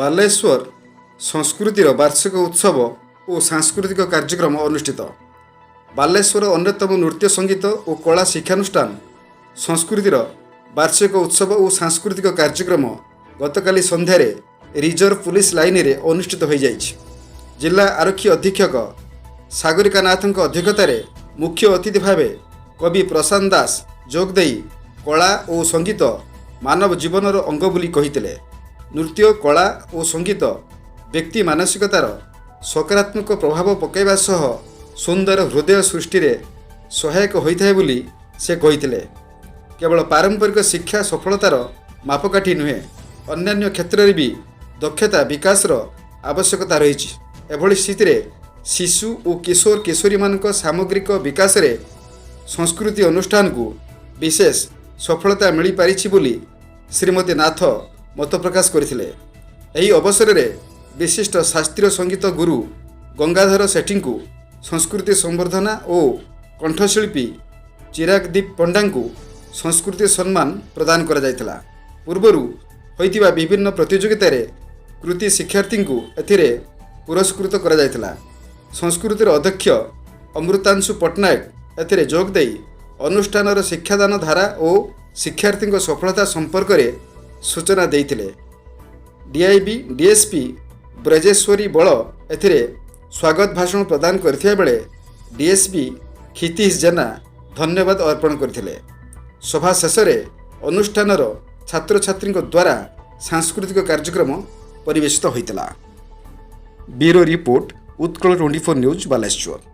ବାଲେଶ୍ୱର ସଂସ୍କୃତିର ବାର୍ଷିକ ଉତ୍ସବ ଓ ସାଂସ୍କୃତିକ କାର୍ଯ୍ୟକ୍ରମ ଅନୁଷ୍ଠିତ। ବାଲେଶ୍ୱର ଅନ୍ୟତମ ନୃତ୍ୟ, ସଙ୍ଗୀତ ଓ କଳା ଶିକ୍ଷାନୁଷ୍ଠାନ ସଂସ୍କୃତିର ବାର୍ଷିକ ଉତ୍ସବ ଓ ସାଂସ୍କୃତିକ କାର୍ଯ୍ୟକ୍ରମ ଗତକାଲି ସନ୍ଧ୍ୟାରେ ରିଜର୍ଭ ପୁଲିସ ଲାଇନରେ ଅନୁଷ୍ଠିତ ହୋଇଯାଇଛି। ଜିଲ୍ଲା ଆରକ୍ଷୀ ଅଧୀକ୍ଷକ ସାଗରିକା ନାଥଙ୍କ ଅଧ୍ୟକ୍ଷତାରେ ମୁଖ୍ୟ ଅତିଥି ଭାବେ କବି ପ୍ରଶାନ୍ତ ଦାସ ଯୋଗ ଦେଇ କଳା ଓ ସଙ୍ଗୀତ ମାନବ ଜୀବନର ଅଙ୍ଗ ବୋଲି କହିଥିଲେ। ନୃତ୍ୟ, କଳା ଓ ସଙ୍ଗୀତ ବ୍ୟକ୍ତି ମାନସିକତାର ସକାରାତ୍ମକ ପ୍ରଭାବ ପକାଇବା ସହ ସୁନ୍ଦର ହୃଦୟ ସୃଷ୍ଟିରେ ସହାୟକ ହୋଇଥାଏ ବୋଲି ସେ କହିଥିଲେ। କେବଳ ପାରମ୍ପରିକ ଶିକ୍ଷା ସଫଳତାର ମାପକାଠି ନୁହେଁ, ଅନ୍ୟାନ୍ୟ କ୍ଷେତ୍ରରେ ବି ଦକ୍ଷତା ବିକାଶର ଆବଶ୍ୟକତା ରହିଛି। ଏଭଳି ସ୍ଥିତିରେ ଶିଶୁ ଓ କିଶୋର କିଶୋରୀମାନଙ୍କ ସାମଗ୍ରିକ ବିକାଶରେ ସଂସ୍କୃତି ଅନୁଷ୍ଠାନକୁ ବିଶେଷ ସଫଳତା ମିଳିପାରିଛି ବୋଲି ଶ୍ରୀମତୀ ନାଥ ମତ ପ୍ରକାଶ କରିଥିଲେ। ଏହି ଅବସରରେ ବିଶିଷ୍ଟ ଶାସ୍ତ୍ରୀୟ ସଙ୍ଗୀତ ଗୁରୁ ଗଙ୍ଗାଧର ସେଠୀଙ୍କୁ ସଂସ୍କୃତି ସମ୍ବର୍ଦ୍ଧନା ଓ କଣ୍ଠଶିଳ୍ପୀ ଚିରାଗଦୀପ ପଣ୍ଡାଙ୍କୁ ସଂସ୍କୃତି ସମ୍ମାନ ପ୍ରଦାନ କରାଯାଇଥିଲା। ପୂର୍ବରୁ ହୋଇଥିବା ବିଭିନ୍ନ ପ୍ରତିଯୋଗିତାରେ କୃତି ଶିକ୍ଷାର୍ଥୀଙ୍କୁ ଏଥିରେ ପୁରସ୍କୃତ କରାଯାଇଥିଲା। ସଂସ୍କୃତିର ଅଧ୍ୟକ୍ଷ ଅମୃତାଂଶୁ ପଟ୍ଟନାୟକ ଏଥିରେ ଯୋଗ ଦେଇ ଅନୁଷ୍ଠାନର ଶିକ୍ଷାଦାନ ଧାରା ଓ ଶିକ୍ଷାର୍ଥୀଙ୍କ ସଫଳତା ସମ୍ପର୍କରେ ସୂଚନା ଦେଇଥିଲେ। ଡିଆଇବି ଡିଏସ୍ପି ବ୍ରଜେଶ୍ୱରୀ ବଳ ଏଥିରେ ସ୍ୱାଗତ ଭାଷଣ ପ୍ରଦାନ କରିଥିବା ବେଳେ ଡିଏସ୍ପି କ୍ଷିତୀଶ ଜେନା ଧନ୍ୟବାଦ ଅର୍ପଣ କରିଥିଲେ। ସଭା ଶେଷରେ ଅନୁଷ୍ଠାନର ଛାତ୍ରଛାତ୍ରୀଙ୍କ ଦ୍ୱାରା ସାଂସ୍କୃତିକ କାର୍ଯ୍ୟକ୍ରମ ପରିବେଷିତ ହୋଇଥିଲା। Bureau report, Utkal 24 news, Balasore.